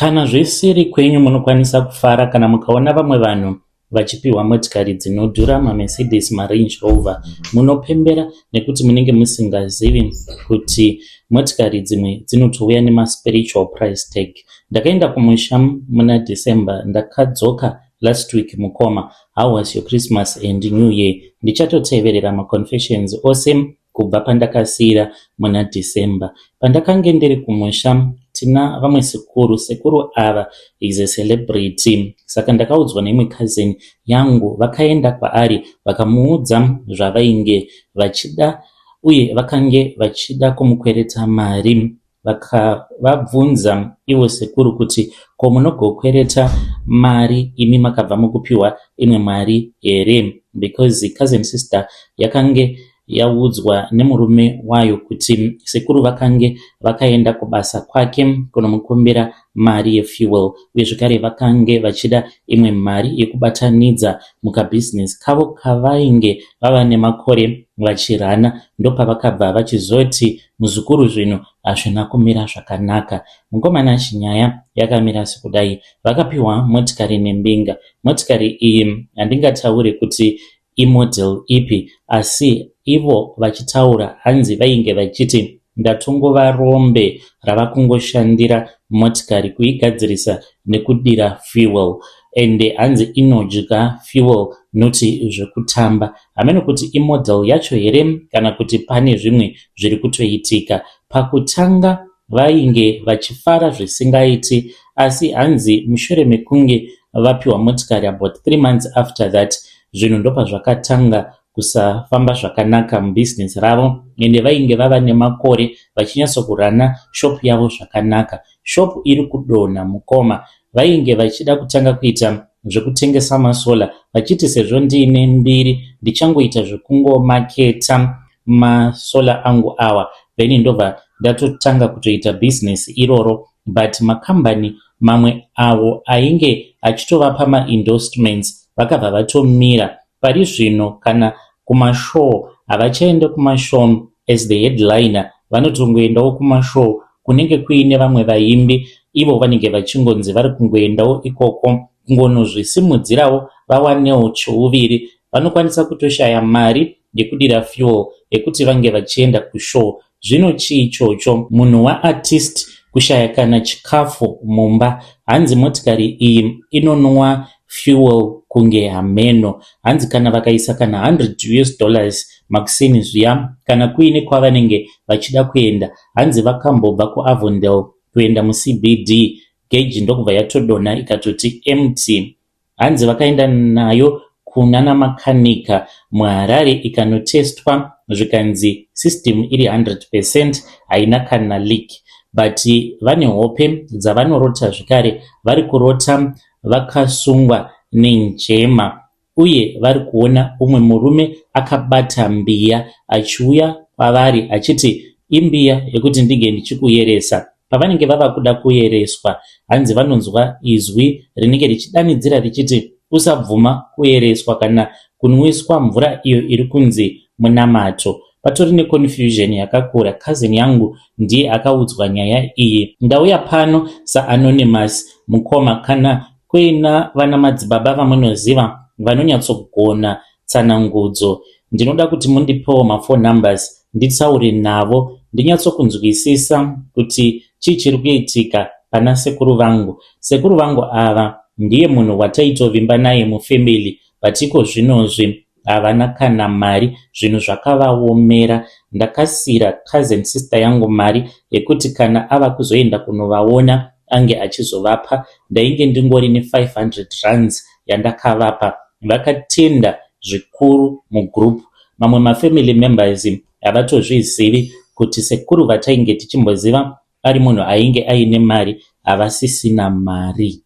Kana zvisiri kwenyu munokwanisa kufara kana mukaona vamwe vanhu vachipiwa motikari dzinodhura maMercedes maRange Rover. Munopembera nekuti munenge musingazivi kuti motikari dzimwe dzinotouya nemaspiritual price tag. Ndakaenda kumusha muna December ndakadzoka last week mukoma. How was your Christmas and New Year? Ndichatoteverera maconfessions ose kubva pandakasiira muna December. Pandakange ndiri kumusha tina vamwe sekuru. Sekuru ava is a celebrity. Saka ndakaudzwa neimwe cousin yangu vakaenda kwaari vakamuudza zvavainge vachida uye vakange vachida kumukwereta mari. Vakavabvunza ivo sekuru kuti ko munogokwereta mari imi makabva mukupiwa imwe mari here because cousin sister yakange yaudzwa nemurume wayo kuti sekuru vakange vakaenda kubasa kwake kunomukumbira mari yefuel uye zvekare vakange vachida imwe mari yekubatanidza mukabhizinesi kavo kavainge vava nemakore vachirana. Ndopavakabva vachizoti muzukuru zvinhu hazvina kumira zvakanaka. Mukomana chinyaya yakamira sekudai. Vakapiwa motikari nembinga. Motikari iyi handingataure kuti imodel ipi asi ivo vachitaura hanzi vainge vachiti ndatongova rombe rava kungoshandira motikari kuigadzirisa nekudira fuel ende hanzi inodya fuel noti zvekutamba. Hameno kuti imodel yacho here kana kuti pane zvimwe zviri kutoitika. Pakutanga vainge vachifara zvisingaiti asi hanzi mushure mekunge vapiwa motikari about 3 months after that zvinhu ndopazvakatanga kusafamba zvakanaka mubhizinesi ravo ende vainge vava nemakore vachinyatsokurana shopu yavo zvakanaka. Shopu iri kudonha mukoma. Vainge vachida kutanga kuita zvekutengesa masolar vachiti sezvo ndiine mbiri ndichangoita zvekungomaketa masolar angu awa then ndobva ndatotanga kutoita bhizinesi iroro but makambani mamwe awo ainge achitovapa maendorsements vakabva vatomira. Pari zvino kana kumashow havachaende kumashow as the headliner vanotongoendawo kumashow kunenge kuine vamwe vaimbi ivo vanenge vachingonzi vari kungoendawo ikoko kungonozvisimudzirawo vawanewo chouviri. Vanokwanisa kutoshaya mari yekudira fuel yekuti vange vachienda kushow. Zvino chii ichocho? Munhu waartist kushaya kana chikafu mumba. Hanzi motikari iyi inonwa fuel kunge hameno. Hanzi kana vakaisa kana 100 US dollars makuseni zviya kana kuine kwavanenge vachida kuenda. Hanzi vakambobva kuAvondale kuenda muCBD geji ndokubva yatodonha ikatoti empty. Hanzi vakaenda nayo kunana makanika muHarare ikanotestwa zvikanzi system iri 100% haina kana leak. But vane hope dzavanorota zvekare vari kurota vakasungwa nenjema uye vari kuona umwe murume akabata mbiya achiuya kwavari achiti imbiya yekuti ndinge ndichikuyeresa. Pavanenge vava kuda kuyereswa hanzi vanonzwa izwi rinenge richidanidzira richiti usabvuma kuyereswa kana kunwiswa mvura iyo iri kunzi munamato. Patori neconfusion yakakura. Cousin yangu ndiye akaudzwa nyaya iyi. Ndauya pano saanonymous mukoma kana kuina vana madzibaba vamunoziva vanonyatsogona tsanangudzo. Ndinoda kuti mundipewo maphone numbers nditaure navo ndinyatsokunzwisisa kuti chii chiri kuitika pana sekuru vangu. Sekuru vangu ava ndiye munhu wataitovimba naye mufamily but iko zvinozvi havana kana mari zvinhu zvakavaomera. Ndakasiyira cousin sister yangu mari yekuti kana ava kuzoenda kunovaona ange achizovapa. Ndainge ndingori ne500 rands yandakavapa. Vakatenda zvikuru mugroup. Mamwe mafamily members havatozvizivi kuti sekuru vatainge tichimboziva ari munhu ainge aine mari havasisina mari.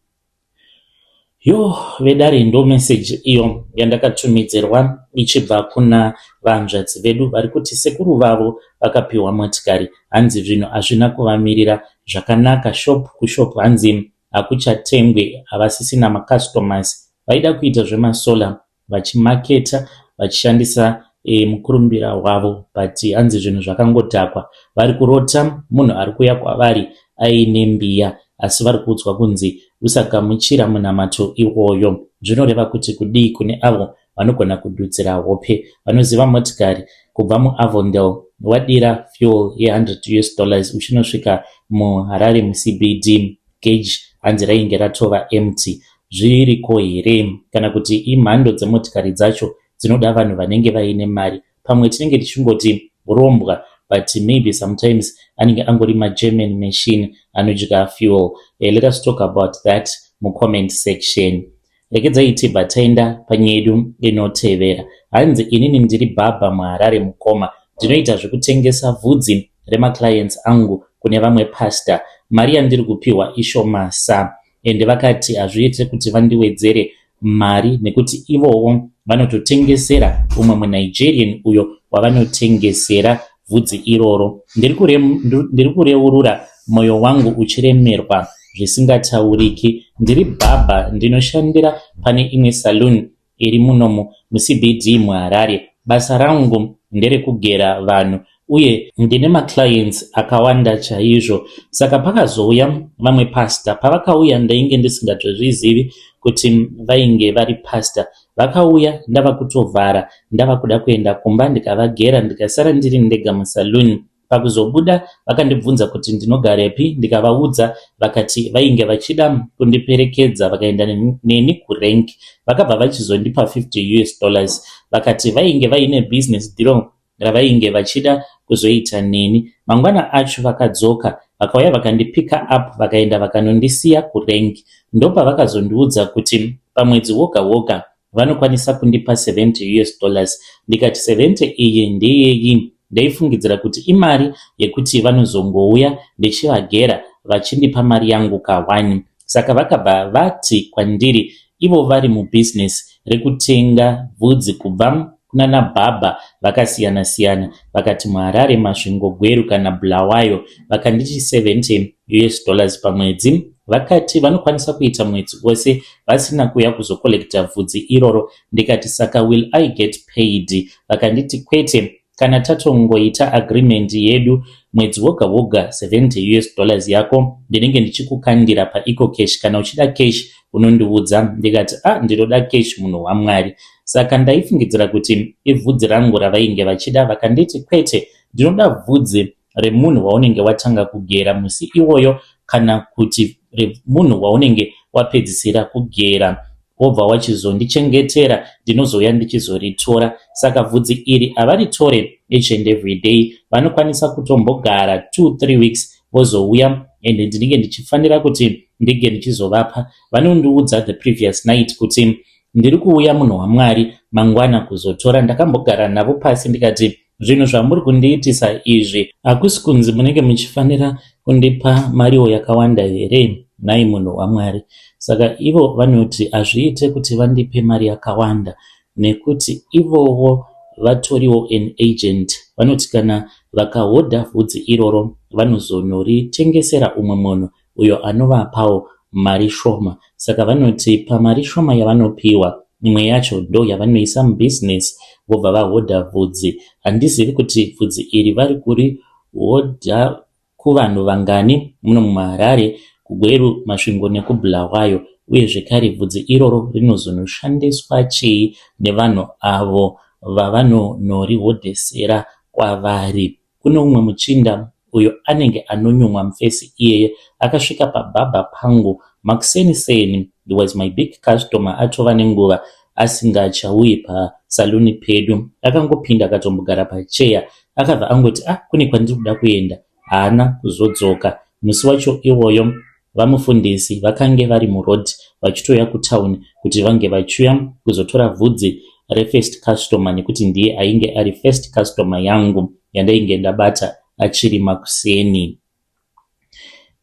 Yo vedare ndo meseji iyo yandakatumidzirwa ichibva kuna vanzvadzi vedu vari kuti sekuru vavo vakapiwa motikari hanzi zvinhu hazvina kuvamirira zvakanaka shop kushop hanzi hakuchatengwe havasisina macustomers vaida kuita zvemasolar vachimaketa vachishandisa mukurumbira wavo but hanzi zvinhu zvakangodhakwa vari kurota munhu ari kuuya kwavari aine mbiya. asi vari kuudzwa kunzi usagamuchira munamato iwoyo. Zvinoreva kuti kudii kune avo vanogona kududzira hope vanoziva motikari kubva muAvondale wadira fuel ye100 US dollars uchinosvika muHarare muCBD gauge hanzi rainge ratova empty. Zviriko here kana kuti imhando dzemotikari dzacho dzinoda vanhu vanenge vaine mari? Pamwe tinenge tichingoti rombwa but maybe sometimes anenge angori maGerman machine anodya fuel. Let us talk about that mucomment section. Regedzai tibva taenda panyaya yedu inotevera. Hanzi inini ndiri bhabha muHarare mukoma. Ndinoita zvekutengesa vhudzi remaclients angu kune vamwe pastor. Mari yandiri kupiwa ishomasa ende vakati hazviite kuti vandiwedzere mari nekuti ivowo vanototengesera umwe muNigerian uyo wavanotengesera vhudzi iroro. Ndiri kureurura mwoyo wangu uchiremerwa zvisingatauriki. Ndiri bhabha ndinoshandira pane imwe saloon iri munomu muCBD muHarare. Basa rangu nderekugera vanhu uye ndine maclients akawanda chaizvo. Saka pakazouya vamwe pastor, pavakauya ndainge ndisingatozvizivi kuti vainge vari pastor. Vakauya ndava kutovhara ndava kuda kuenda kumba ndikavagera ndikasara ndiri ndega musaloon. Pakuzobuda vakandibvunza kuti ndinogarepi ndikavaudza vakati vainge vachida kundiperekedza vakaenda neni kurank. Vakabva vachizondipa 50 US dollars vakati vainge vaine business deal ravainge vachida kuzoita neni. Mangwana acho vakadzoka vakauya vakandipika up vakaenda vakanondisiya kurank. Ndopavakazondiudza kuti pamwedzi woga woga vanokwanisa kundipa 70 US dollars. Ndikati 70 iyi ndeyei? Ndaifungidzira kuti imari yekuti vanozongouya ndichivagera vachindipa mari yangu ka1. Saka vakabva vati kwandiri ivo vari mubhizinesi rekutenga bvudzi kubva kunana bhabha vakasiyana siyana vakati muHarare, Masvingo, Gweru kana Bulawayo. Vakanditi 70 US dollars pamwedzi. Vakati vanokwanisa kuita mwedzi wose vasina kuuya kuzokolekta bvudzi iroro. Ndikati saka will I get paid? Vakanditi kwete kana tatongoita agreement yedu mwedzi woga woga 70 US dollars yako ndinenge ndichikukandira paEcoCash kana uchida cash unondiudza. Ndikati ah ndinoda cash munhu waMwari. Saka ndaifungidzira kuti ibvudzi rangu ravainge vachida. Vakanditi kwete ndinoda bvudzi remunhu waunenge watanga kugera musi iwoyo kana kuti remunhu waunenge wapedzisira kugera wobva wachizondichengetera ndinozouya ndichizoritora. Saka bvudzi iri havaritore each and every day vanokwanisa kutombogara 2-3 weeks vozouya ende ndinenge ndichifanira kuti ndinge ndichizovapa. Vanondiudza the previous night kuti ndiri kuuya munhu waMwari mangwana kuzotora. Ndakambogara navo pasi ndikati zvinhu zvamuri kundiitisa izvi hakusi kunzi munenge muchifanira kundipa mariwo yakawanda here nhai munhu waMwari. Saka ivo vanoti hazviite kuti vandipe mari yakawanda nekuti ivowo vatoriwo an agent. Vanoti kana vakahodha vhudzi iroro vanozonoritengesera umwe munhu uyo anovapawo mari shoma. Saka vanoti pamari shoma yavanopiwa imwe yacho ndo yavanoisa mubhizinesi vobva vahodha vhudzi. Handizivi kuti vhudzi iri vari kurihodha kuvanhu vangani muno muHarare, kuGweru, Masvingo nekuBulawayo uye zvekare bvudzi iroro rinozonoshandiswa chii nevanhu avo vavanonorihodhesera kwavari. Kune umwe muchinda uyo anenge anonyumwa mufesi iyeye akasvika pabhabha pangu makuseni-seni. He was my big customer atova nenguva asingachauyi pasaluni pedu. Akangopinda akatombogara pacheya akabva angoti ah kune kwandiri kuda kuenda. Haana kuzodzoka. Musi wacho iwoyo vamufundisi vakange vari muroad vachitouya kutauni kuti vange vachiuya kuzotora bvudzi refirst customer nekuti ndiye ainge ari first customer yangu yandainge ndabata achiri makuseni.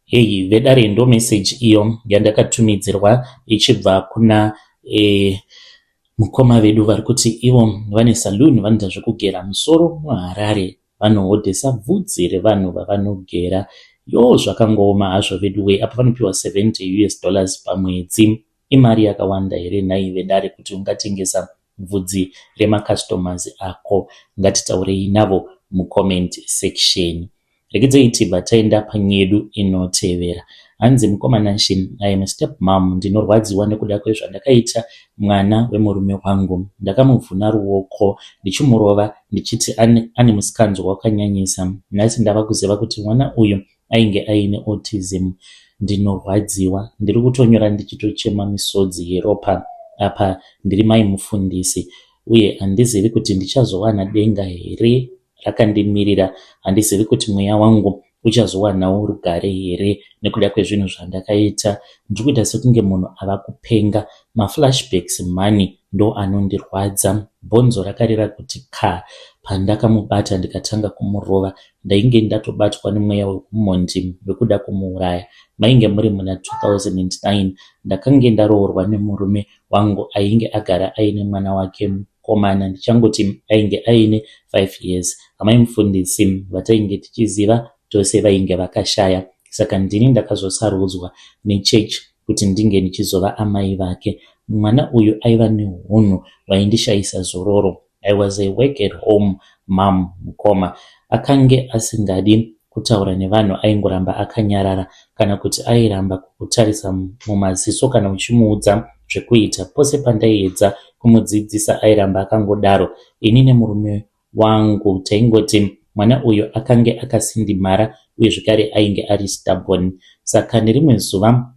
Hei vedare ndo message iyo yandakatumidzirwa ichibva kuna mukoma vedu vari kuti ivo vane saloon vanoita zvekugera musoro muHarare vanohodhesa bvudzi revanhu vavanogera. Yo zvakangooma hazvo vedu wee apa vanopiwa 70 US dollars pamwedzi. Imari yakawanda here nhai vedare kuti ungatengesa bvudzi remacustomers ako? Ngatitaurei navo mucomment section. Regedzai tibva taenda panyedu inotevera. Hanzi mukoma Nashe, I am a step mom. Ndinorwadziwa nekuda kwezvandakaita mwana wemurume wangu. Ndakamuvhuna ruoko ndichimurova ndichiti ane musikanzwa wakanyanyisa. Nhasi ndava kuziva kuti mwana uyu ainge aine autism. Ndinorwadziwa. Ndiri kutonyora ndichitochema misodzi yeropa. Apa ndiri mai mufundisi uye handizivi kuti ndichazowana denga here rakandimirira. Handizivi kuti mweya wangu uchazowanawo rugare here nekuda kwezvinhu zvandakaita. Ndiri kuita sekunge munhu ava kupenga. Maflashbacks mhani ndo anondirwadza. Bhonzo rakarira kuti ka pandakamubata ndikatanga kumurova. Ndainge ndatobatwa nemweya weumhondi wekuda kumuuraya. Mainge muri muna 2009. Ndakange ndaroorwa nemurume wangu ainge agara aine mwana wake mukomana, ndichangoti ainge aine 5 years. Amai mufundisi vatainge tichiziva tose vainge vakashaya, saka ndini ndakazosarudzwa nechechi kuti ndinge ndichizova amai vake. Mwana uyu aiva neunhu hwaindishayisa zororo. I was a work at home mum. Mukoma akange asingadi kutaura nevanhu, aingoramba akanyarara kana kuti airamba kukutarisa mumaziso kana uchimuudza zvekuita. Pose pandaiedza kumudzidzisa airamba akangodaro. Ini nemurume wangu taingoti mwana uyu akange akasindimara uye zvekare ainge ari stubborn. Saka nerimwe zuva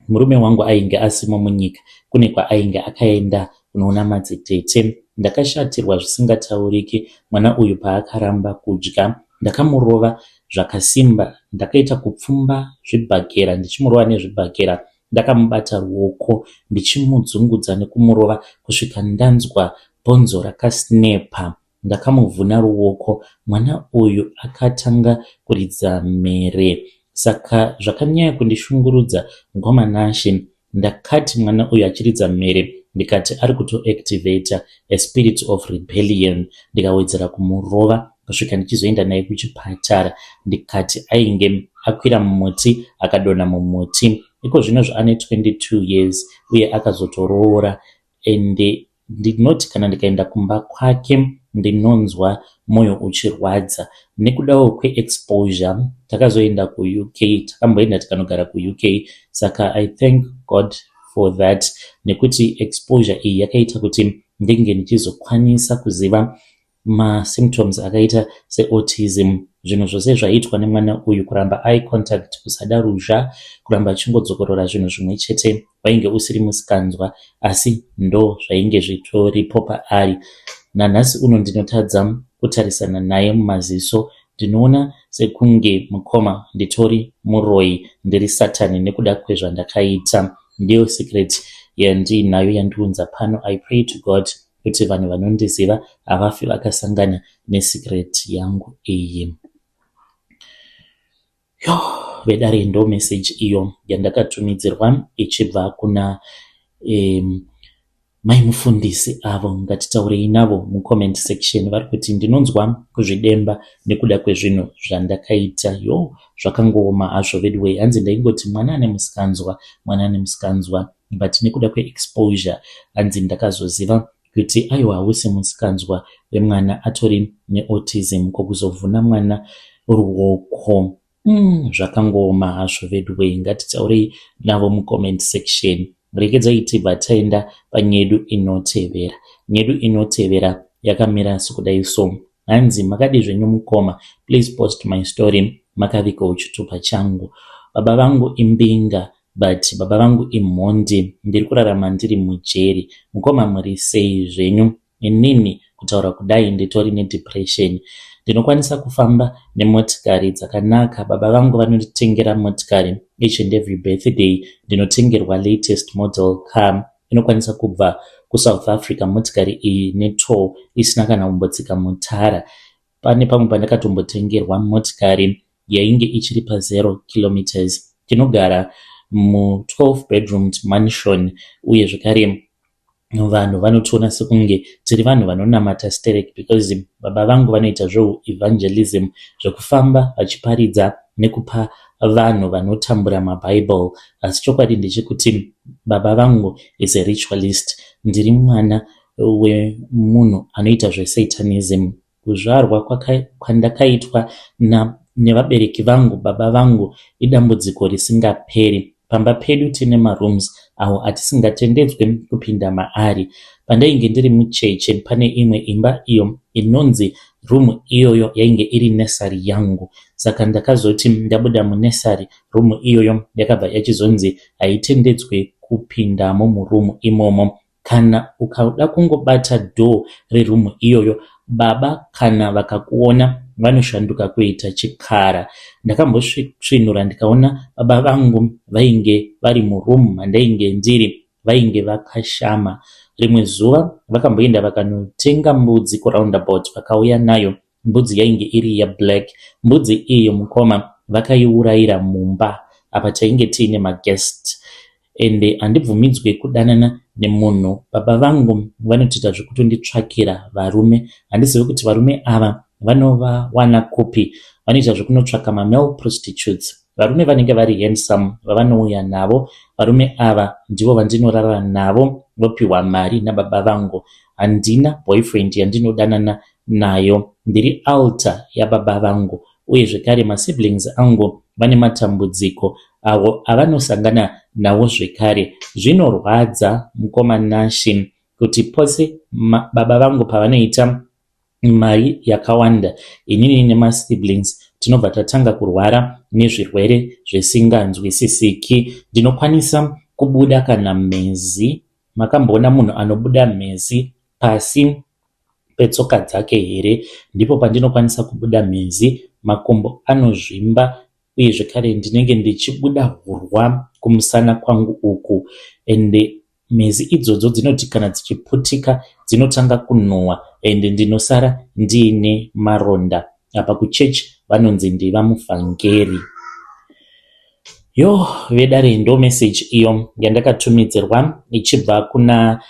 murume wangu ainge asimo munyika, kune kwaainge akaenda kunoona madzitete. Ndakashatirwa zvisingatauriki mwana uyu paakaramba kudya. Ndakamurova zvakasimba, ndakaita kupfumba zvibhakera ndichimurova nezvibhakera ndakamubata ruoko ndichimudzungudza nekumurova kusvika ndanzwa bhonzo rakasnepa. Ndakamuvhuna ruoko, mwana uyu akatanga kuridza mhere. Saka zvakanyanya kundishungurudza, mukoma Nashe, ndakati mwana uyu achiridza mhere ndikati ari kutoactivata a spirit of rebellion, ndikawedzera kumurova kusvika ndichizoenda naye kuchipatara. Ndikati ainge akwira mumuti akadonha mumuti. Iko zvino ane 22 years uye akazotoroora, ende ndinoti kana ndikaenda kumba kwake ndinonzwa mwoyo uchirwadza nekudawo kweexposure. Takazoenda kuUK, takamboenda tikanogara kuUK, saka I thank God for that nekuti exposure iyi yakaita kuti ndinge ndichizokwanisa kuziva masymptoms akaita seautism. Zvinhu zvose zvaiitwa nemwana uyu, kuramba eye contact, kusada ruzha, kuramba achingodzokorora zvinhu zvimwe chete, wainge usiri musikanzwa, asi ndo zvainge zvitoripo paari. Nanhasi uno ndinotadza kutarisana naye mumaziso. Ndinoona sekunge, mukoma, nditori muroyi, ndiri satani nekuda kwezvandakaita. Ndiyo secret yandiinayo yandiunza pano. I pray to God kuti vanhu vanondiziva havafi vakasangana nesecret yangu iyi. Yo vedare, ndo message iyo yandakatumidzirwa ichibva kuna mai mufundisi avo. Ngatitaurei navo mucomment section. Vari kuti ndinonzwa kuzvidemba nekuda kwezvinhu zvandakaita. Yo, zvakangooma hazvo veduway. Hanzi ndaingoti mwana ane musikanzwa, mwana ane musikanzwa, but nekuda kweexposure hanzi ndakazoziva kuti aiwa, hausi musikanzwa wemwana, atori neautism. Kokuzovhuna mwana ruoko, zvakangooma hazvo veduway. Ngatitaurei navo mucomment section. Regedzai tibva taenda panyedu inotevera. Nyedu inotevera yakamira sekudai so. Hanzi makadi zvenyu mukoma? Please post my story makavigawo chitupa changu. Baba vangu imbinga, but baba vangu imhondi. Ndiri kurarama ndiri mujeri. Mukoma, muri sei zvenyu? Inini kutaura kudai nditori nedepression. Ndinokwanisa kufamba nemotikari dzakanaka. Baba vangu vanonditengera motikari each and every birthday. Ndinotengerwa latest model car inokwanisa kubva kuSouth Africa motikari iyi netoll isina kana kumbotsika mutara. Pane pamwe pandakatombotengerwa motikari yainge ichiri pa0 kilometers. Tinogara mu12 bedroomed mansion uye zvekare vanhu vanotiona sekunge tiri vanhu vanonamata sterek because baba vangu vanoita zveuevangelism, zvekufamba vachiparidza nekupa vanhu vanotambura mabhaibheri, asi chokwadi ndechekuti baba vangu is a ritualist. Ndiri mwana wemunhu anoita zvesatanism. Kuzvarwa kwandakaitwa. Nevabereki vangu, baba vangu idambudziko risingaperi. Pamba pedu tine marooms awo atisingatendedzwe kupinda maari. Pandainge ndiri mucheche pane imwe imba iyo inonzi room iyoyo yainge iri nursery yangu. Saka ndakazoti ndabuda munursery room iyoyo yakabva yachizonzi haitendedzwe kupindamo muroom imomo. Kana ukada kungobata door reroom iyoyo baba kana vakakuona vanoshanduka kuita chikara. Ndakambosvinura ndikaona baba vangu vainge vari muroom mandainge ndiri vainge vakashama. Rimwe zuva vakamboenda vakanotenga mbudzi kuroundabout vakauya nayo. Mbudzi yainge iri yeblack. Mbudzi iyi mukoma vakaiurayira mumba apa tainge tiine maguest. Ende handibvumidzwe kudanana nemunhu. Baba vangu vanotoita zvekutonditsvakira varume. Handizivi kuti varume ava vanovawana kupi. Vanoita zvekunotsvaka mamale prostitutes. Varume vanenge vari handsome vavanouya navo. Varume ava ndivo vandinorara navo vopiwa mari nababa vangu. Handina boyfriend yandinodanana nayo. Ndiri altar yababa vangu uye zvekare masiblings angu vane matambudziko avo avanosangana nawo zvekare. Zvinorwadza mukoma Nashe kuti pose baba vangu pavanoita mari yakawanda inini nemasiblings tinobva tatanga kurwara nezvirwere zvisinganzwisisiki. Ndinokwanisa kubuda kana mhezi. Makamboona munhu anobuda mhezi pasi petsoka dzake here? Ndipo pandinokwanisa kubuda mhezi, makumbo anozvimba uye zvekare ndinenge ndichibuda hurwa kumusana kwangu uku. Ende mhezi idzodzo dzinoti kana dzichiputika dzinotanga kunhuhwa ende ndinosara ndiine maronda. Apa kuchechi vanonzi ndivamuvhangeri. Yo vedare ndo message iyo yandakatumidzirwa ichibva kuna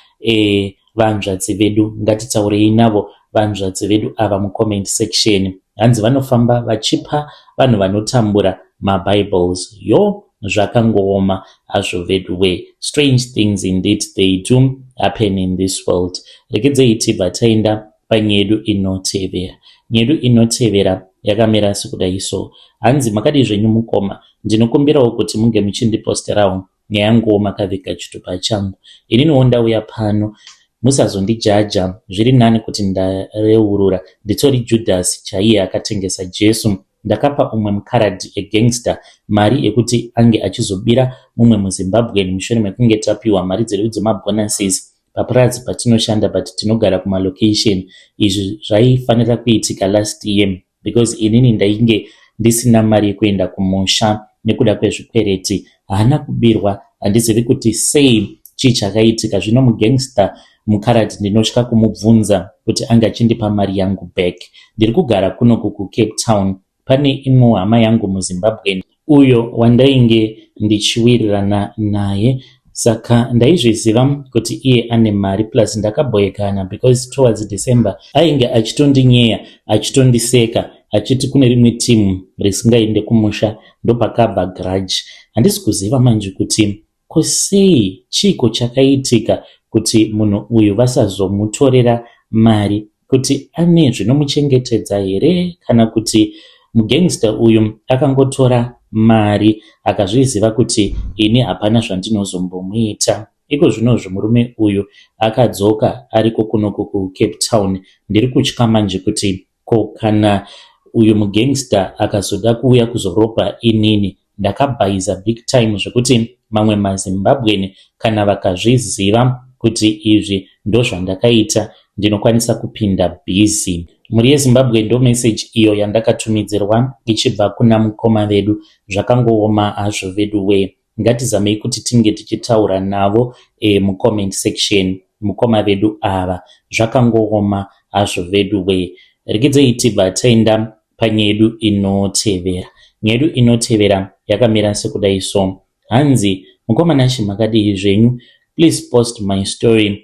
vanzvadzi vedu. Ngatitaurei navo vanzvadzi vedu ava mucomment section. Hanzi vanofamba vachipa vanhu vanotambura mabibles. Yo zvakangooma hazvo vedu we. Strange things indeed they do happen in this world. Regedzei tibva taenda panyaya yedu inotevera. Nyaya yedu inotevera yakamira sekudai so. Hanzi makadii zvenyu mukoma, ndinokumbirawo kuti munge muchindiposterawo nyaya yanguwo makaviga chitupa changu. Ininiwo ndauya pano musazondijaja, zviri nani kuti ndareurura. Nditori Judas chaiye akatengesa Jesu. Ndakapa umwe mukaradhi egangster mari yekuti ange achizobira mumwe muZimbabwean mushure mekunge tapiwa mari dzedu dzemabonuses papurazi patinoshanda but tinogara kumalocation. Izvi zvaifanira kuitika last year because inini ndainge ndisina mari yekuenda kumusha nekuda kwezvikwereti. Haana kubirwa, handizivi kuti sei chii chakaitika. Zvino mugangster mukaradhi ndinotya kumubvunza kuti ange achindipa mari yangu back. Ndiri kugara kunoku kuCape Town. Pane imwewo hama yangu muZimbabwe uyo wandainge ndichiwirirana naye saka ndaizviziva kuti iye ane mari plus ndakabhoekana because towards December ainge achitondinyeya achitondiseka achiti kune rimwe timu risingaende kumusha ndopakabva grudge. Handisi kuziva manje kuti ko sei chiiko chakaitika kuti munhu uyu vasazomutorera mari kuti ane zvinomuchengetedza here kana kuti mugangster uyu akangotora mari akazviziva kuti ini hapana zvandinozombomuita. Iko zvinozvi murume uyu akadzoka ariko kunoku kuCape Town. Ndiri kutya manje kuti ko kana uyu mugangster akazoda kuuya kuzoropa inini. Ndakabhaiza big time zvekuti mamwe maZimbabwean kana vakazviziva kuti izvi ndozvandakaita ndinokwanisa kupinda busy. Mhuri yeZimbabwe ndo message iyo yandakatumidzirwa ichibva kuna mukoma vedu. Zvakangooma hazvo vedu we. Ngatizamei kuti tinge tichitaura navo mucomment section mukoma vedu ava. Zvakangooma hazvo vedu we. Regedzei tibva taenda panyaya yedu inotevera. Nyaya yedu inotevera yakamira sekudai so. Hanzi mukoma Nashe makadii zvenyu? Please post my story.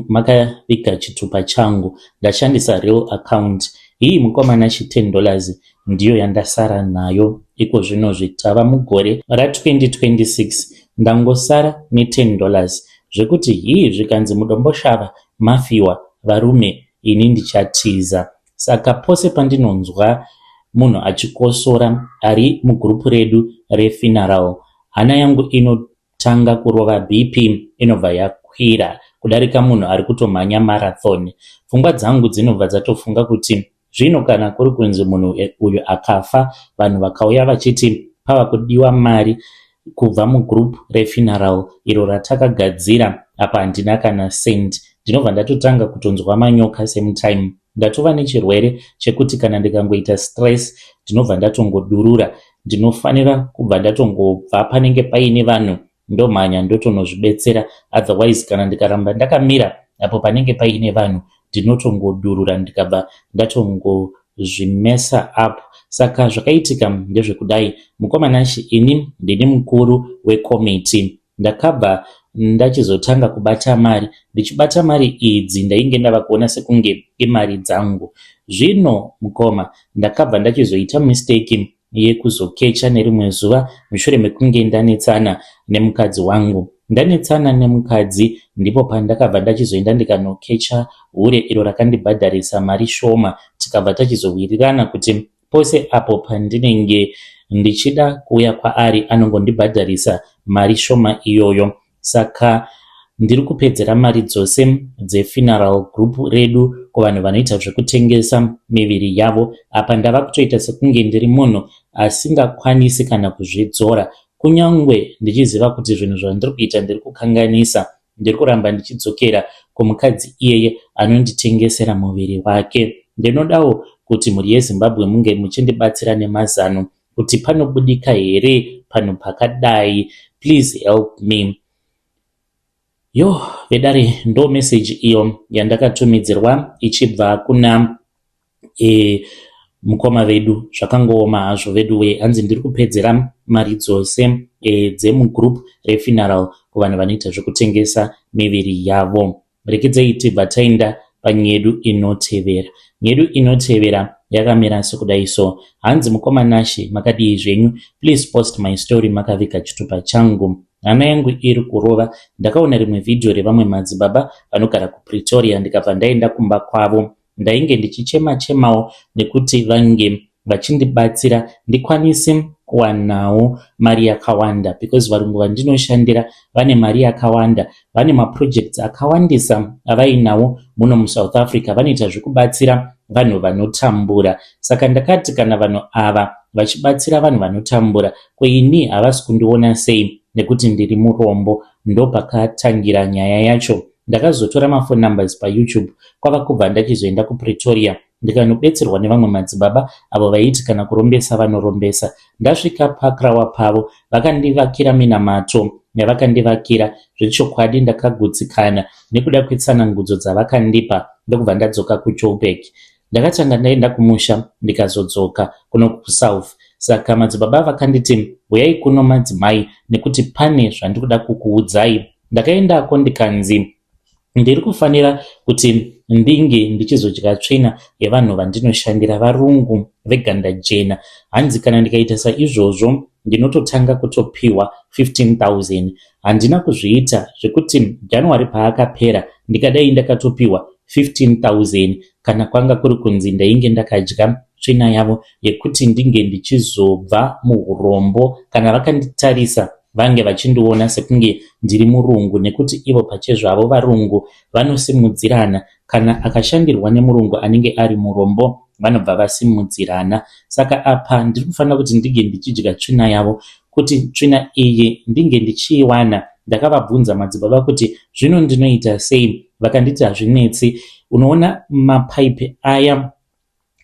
Makaviga chitupa changu. Ndashandisa real account. Hii mukoma Nashe $10 ndiyo yandasara nayo iko zvinozvi tava mugore ra2026 ndangosara ne$10 zvekuti hii zvikanzi mudomboshava mafiwa varume ini ndichatiza. Saka pose pandinonzwa munhu achikosora ari mugroup redu refuneral, hana yangu inotanga kurova, BP inobva yakwira kudarika munhu ari kutomhanya marathon. Pfungwa dzangu dzinobva dzatofunga kuti zvino kana kuri kunzi munhu uyu akafa, vanhu vakauya vachiti pava kudiwa mari kubva mugroup refuneral iro ratakagadzira, apa handina kana cent, ndinobva ndatotanga kutonzwa manyoka. Same time ndatova nechirwere chekuti kana ndikangoita stress ndinobva ndatongodurura. Ndinofanira kubva ndatongobva panenge paine vanhu, ndomhanya ndotonozvibetsera, otherwise kana ndikaramba ndakamira apo panenge paine vanhu ndinotongodurura, ndikabva ndatongozvimesa up. Saka zvakaitika ndezvekudai, mukoma Nashe, ini ndini mukuru wekomiti. Ndakabva ndachizotanga kubata mari. Ndichibata mari idzi, ndainge ndava kuona sekunge imari dzangu. Zvino mukoma, ndakabva ndachizoita mistake yekuzokecha nerimwe zuva mushure mekunge ndanetsana nemukadzi wangu. Ndanetsana nemukadzi, ndipo pandakabva ndachizoenda ndikanokecha hure iro rakandibhadharisa mari shoma. Tikabva tachizowirirana kuti pose apo pandinenge ndichida kuuya kwaari anongondibhadharisa mari shoma iyoyo. Saka ndiri kupedzera mari dzose dzefuneral group redu kuvanhu vanoita zvekutengesa miviri yavo. Apa ndava kutoita sekunge ndiri munhu asingakwanisi kana kuzvidzora. Kunyange ndichiziva kuti zvinhu zvandiri kuita ndiri kukanganisa, ndiri kuramba ndichidzokera kumukadzi iyeye anonditengesera muviri wake. Ndinodawo kuti mhuri yeZimbabwe munge muchindibatsira nemazano kuti panobudika here panhu pakadai. Please help me. Yo vedare, ndo meseji iyo yandakatumidzirwa ichibva kuna mukoma vedu. Zvakangooma hazvo vedu. Hanzi ndiri kupedzera mari dzose dzemugroup refuneral kuvanhu vanoita zvekutengesa miviri yavo. Rekedzei tibva taenda panyedu inotevera. Nyedu inotevera yakamira sekudai so. Hanzi, "Mukoma Nashe, makadii zvenyu? Please post my story makaviga chitupa changu. Hana yangu iri kurova. Ndakaona rimwe vhidhiyo revamwe madzibaba vanogara kuPretoria, ndikabva ndaenda kumba kwavo. Ndainge ndichichema chemawo nekuti vange vachindibatsira ndikwanise kuwanawo mari yakawanda, because varungu vandinoshandira vane mari yakawanda, vane maprojects akawandisa avainawo muno muSouth Africa. Vanoita zvekubatsira vanhu vanotambura. Saka ndakati kana vanhu ava vachibatsira vanhu vanotambura, kweini havasi kundiona sei nekuti ndiri murombo? Ndopakatangira nyaya yacho. Ndakazotora maphone numbers paYouTube, kwava kubva ndachizoenda kuPretoria, ndikanobetserwa nevamwe madzibaba avo vaiti kana kurombesa vanorombesa. Ndasvika pakrawa pavo, vakandivakira minamato yavakandivakira. Zvechokwadi ndakagutsikana nekuda kwetsanangudzo dzavakandipa, ndokubva ndadzoka kuJoburg. Ndakatanga ndaenda kumusha, ndikazodzoka kuno kuSouth. Saka madzibaba vakanditi, 'Uyai kuno madzimai, nekuti pane zvandikuda kukuudzai.' Ndakaendako, ndikanzi ndiri kufanira kuti ndinge ndichizodya tsvina yevanhu vandinoshandira, varungu veganda jena. Hanzi kana ndikaita saizvozvo ndinototanga kutopiwa 15,000. Handina kuzviita, zvekuti January paakapera ndikadai ndakatopiwa 15,000 kana kwanga kuri kunzi ndainge ndakadya tsvina yavo yekuti ndinge ndichizobva muurombo. Kana vakanditarisa vange vachindiona sekunge ndiri murungu, nekuti ivo pachezvavo varungu vanosimudzirana. Kana akashandirwa nemurungu anenge ari murombo, vanobva vasimudzirana. Saka apa ndiri kufanira kuti ndinge ndichidya tsvina yavo. Kuti tsvina iyi ndinge ndichiiwana, ndakavabvunza madzibaba kuti zvino ndinoita sei? Vakanditi hazvinetsi. Unoona mapaipi aya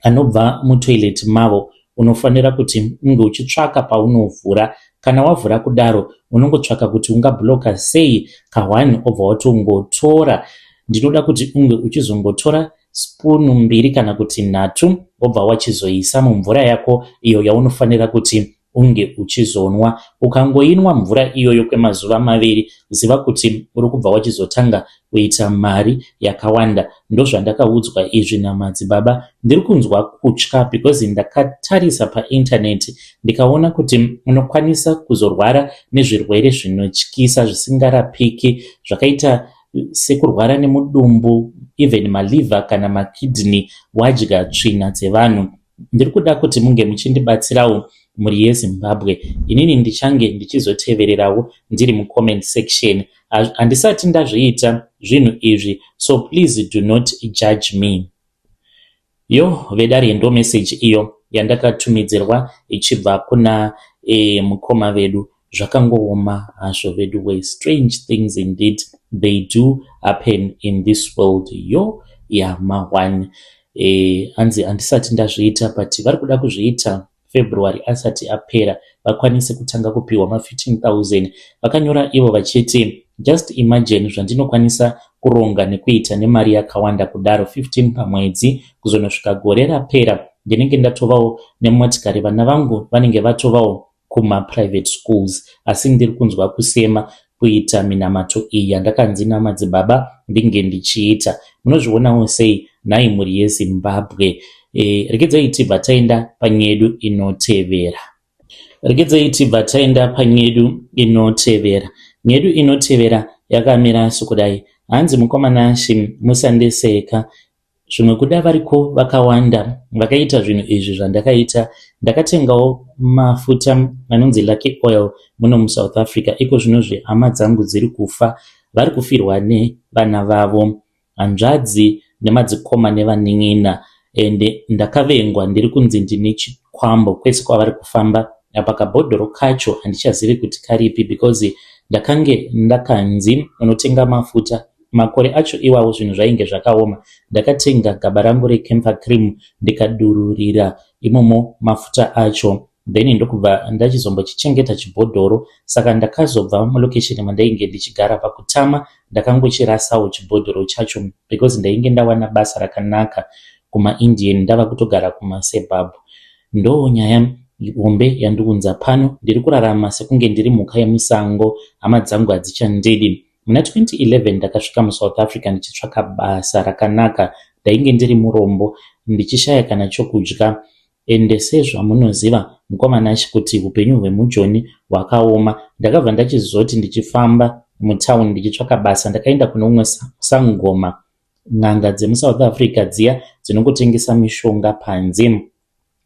anobva mutoilet mavo, unofanira kuti unge uchitsvaka paunovhura. Kana wavhura kudaro, unongotsvaka kuti ungabhuloka sei ka1, obva watongotora. Ndinoda kuti unge uchizongotora spunu mbiri kana kuti nhatu, wobva wachizoisa mumvura yako iyo yaunofanira kuti unge uchizonwa. Ukangoinwa mvura iyoyo kwemazuva 2, ziva kuti uri kubva wachizotanga kuita mari yakawanda." Ndozvandakaudzwa izvi namadzibaba. Ndiri kunzwa kutya because ndakatarisa paintaneti ndikaona kuti unokwanisa kuzorwara nezvirwere zvinotyisa zvisingarapiki, zvakaita sekurwara nemudumbu, even maliver kana makidney, wadya tsvina dzevanhu. Ndiri kuda kuti munge muchindibatsirawo mhuri yeZimbabwe. Inini ndichange ndichizotevererawo ndiri mucomment section. Handisati ndazviita zvinhu izvi so please do not judge me. Yo vedare ndo message iyo yandakatumidzirwa ichibva kuna mukoma vedu. Zvakangooma hazvo vedu we. Strange things indeed they do happen in this world. Yo yama1 hanzi handisati ndazviita but vari kuda kuzviita February asati apera vakwanise kutanga kupiwa ma15 000. Vakanyora ivo vachiti, "Just imagine zvandinokwanisa kuronga nekuita nemari yakawanda kudaro, 15 pamwedzi kuzonosvika gore rapera ndinenge ndatovawo nemotikari, vana vangu vanenge vatovawo kumaprivate schools, asi ndiri kunzwa kusema kuita minamato iyi yandakanzi namadzibaba ndinge ndichiita." Munozvionawo sei nhai mhuri yeZimbabwe? Regedzai tibva taenda panyedu inotevera. Regedzai tibva taenda panyedu inotevera. Nyedu inotevera yakamira sokudai. Hanzi, "Mukomana Shi, musandeseka. Zvimwe kuda variko vakawanda vakaita zvinhu izvi zvandakaita. Ndakatengawo mafuta anonzi Lucky Oil muno muSouth Africa. Iko zvinozvi hama dzangu dziri kufa, vari kufirwa nevana vavo, hanzvadzi nemadzikoma nevanin'ina, ende ndakavengwa. Ndiri kunzi ndine chikwambo kwese kwavari kufamba. Apa kabhodhoro kacho handichazivi kuti karipi because ndakange ndakanzi unotenga mafuta. Makore acho iwawo zvinhu zvainge zvakaoma. Ndakatenga gaba rangu recamphor cream, ndikadururira imomo mafuta acho, then ndokubva ndachizombochichengeta chibhodhoro. Saka ndakazobva mulocation mandainge ndichigara. Pakutama ndakangochirasawo chibhodhoro chacho because ndainge ndawana basa rakanaka kumaIndian, ndava kutogara kumasuburbs. Ndo nyaya hombe yandiunza pano. Ndiri kurarama sekunge ndiri mhuka yemusango. Hama dzangu hadzichandidi. Muna 2011 ndakasvika muSouth Africa ndichitsvaka basa rakanaka. Ndainge ndiri murombo, ndichishaya kana chokudya. Ende sezvamunoziva, mukomana, kuti upenyu hwemujoni hwakaoma. Ndakabva ndachizoti ndichifamba mutauni ndichitsvaka basa, ndakaenda kune umwe sangoma, n'anga dzemuSouth Africa dziya dzinongotengesa mishonga panze.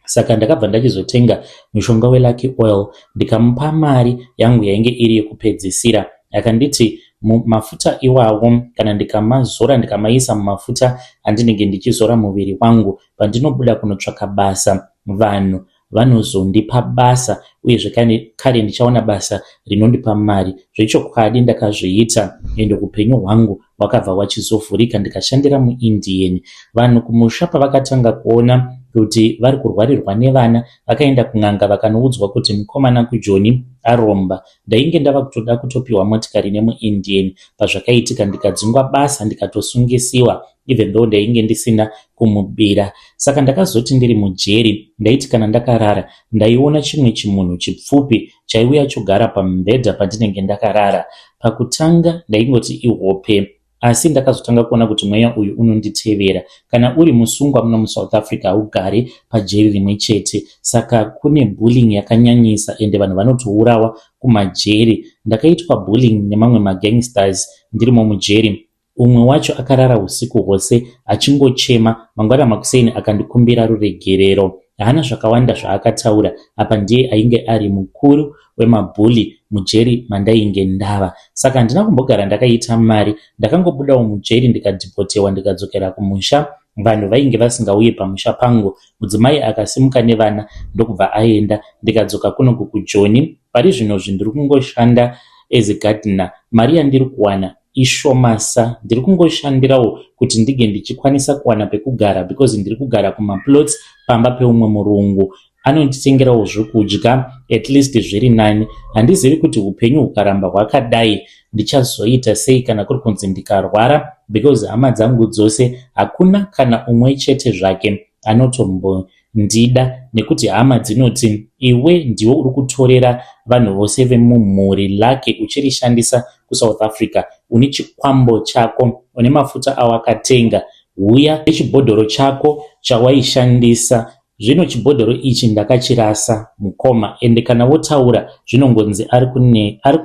Saka ndakabva ndachizotenga mushonga weLucky Oil, ndikamupa mari yangu yainge iri yekupedzisira. Akanditi mafuta iwawo kana ndikamazora, ndikamaisa mumafuta andinenge ndichizora muviri wangu, pandinobuda kunotsvaka basa vanhu vanozondipa basa, uyezve kare ndichaona basa rinondipa mari. Zvechokwadi ndakazviita, ende upenyu hwangu hwakabva hwachizovhurika, ndikashandira muIndian. Vanhu kumusha pavakatanga kuona kuti vari kurwarirwa nevana, vakaenda kun'anga, vakanoudzwa kuti mukomana kuJoni aromba. Ndainge ndava kutoda kutopiwa motikari nemuIndian pazvakaitika, ndikadzingwa basa, ndikatosungisiwa, even though ndainge ndisina kumubira. Saka ndakazoti ndiri mujeri, ndaiti kana ndakarara ndaiona chimwe chimunhu chipfupi chaiuya chogara pamubhedha pandinenge ndakarara. Pakutanga ndaingoti ihope, asi ndakazotanga kuona kuti mweya uyu unonditevera. Kana uri musungwa muno muSouth Africa haugari pajeri rimwe chete, saka kune bullying yakanyanyisa, ende vanhu vanotourawa kumajeri. Ndakaitwa bullying nemamwe magangsters ndirimo mujeri. Umwe wacho akarara usiku hwose achingochema. Mangwana makuseni akandikumbira ruregerero. Haana zvakawanda zvaakataura. Apa ndiye ainge ari mukuru wemabully mujeri mandainge ndava. Saka handina kumbogara ndakaita mari. Ndakangobudawo mujeri, ndikadeportewa, ndikadzokera kumusha. Vanhu vainge vasingauye pamusha pangu. Mudzimai akasimuka nevana ndokubva aenda, ndikadzoka kunoku kuJoni. Pari zvinozvi ndiri kungoshanda as a gardener. Mari yandiri kuwana ishomasa. Ndiri kungoshandirawo kuti ndinge ndichikwanisa kuwana pekugara because ndiri kugara kumaplots pamba peumwe murungu. Anonditengerawo zvekudya, at least zviri nani. Handizivi kuti upenyu hukaramba hwakadai ndichazoita sei kana kuri kunzi ndikarwara, because hama dzangu dzose hakuna kana umwe chete zvake anotombondida, nekuti hama dzinoti iwe ndiwe uri kutorera vanhu vose vemumhuri lucky uchirishandisa kuSouth Africa. Une chikwambo chako, une mafuta awakatenga, huya nechibhodhoro chako chawaishandisa. Zvino chibhodhoro ichi ndakachirasa, mukoma, ende kana wotaura zvinongonzi ari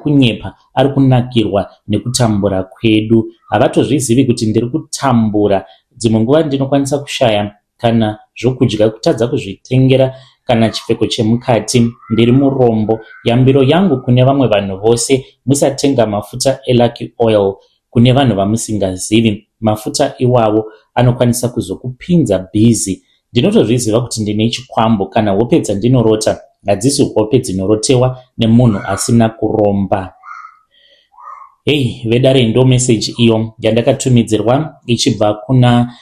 kunyepa, ari kunakirwa nekutambura kwedu. Havatozvizivi kuti ndiri kutambura. Dzimwe nguva ndinokwanisa kushaya Kana zvokudya kutadza kuzvitengera kana chipfeko chemukati. Ndiri murombo. Yambiro yangu kune vamwe vanhu vose, musatenga mafuta eLucky Oil kune vanhu vamusingazivi. Mafuta iwawo anokwanisa kuzokupinza bhizi. Ndinotozviziva kuti ndine chikwambo. Kana hope dzandinorota hadzisi hope dzinorotewa nemunhu asina kuromba. Hei vedare, ndo meseji iyo yandakatumidzirwa ichibva kuna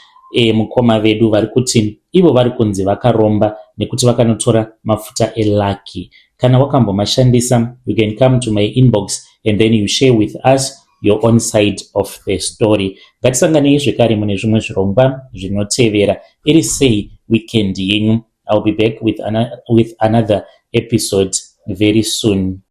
mukoma vedu vari kuti ivo vari kunzi vakaromba nekuti vakanotora mafuta eLucky. Kana wakambomashandisa, you can come to my inbox and then you share with us your own side of the story. Ngatisanganei zvekare mune zvimwe zvirongwa zvinotevera. Iri sei weekend yenyu? I'll be back with another episode very soon.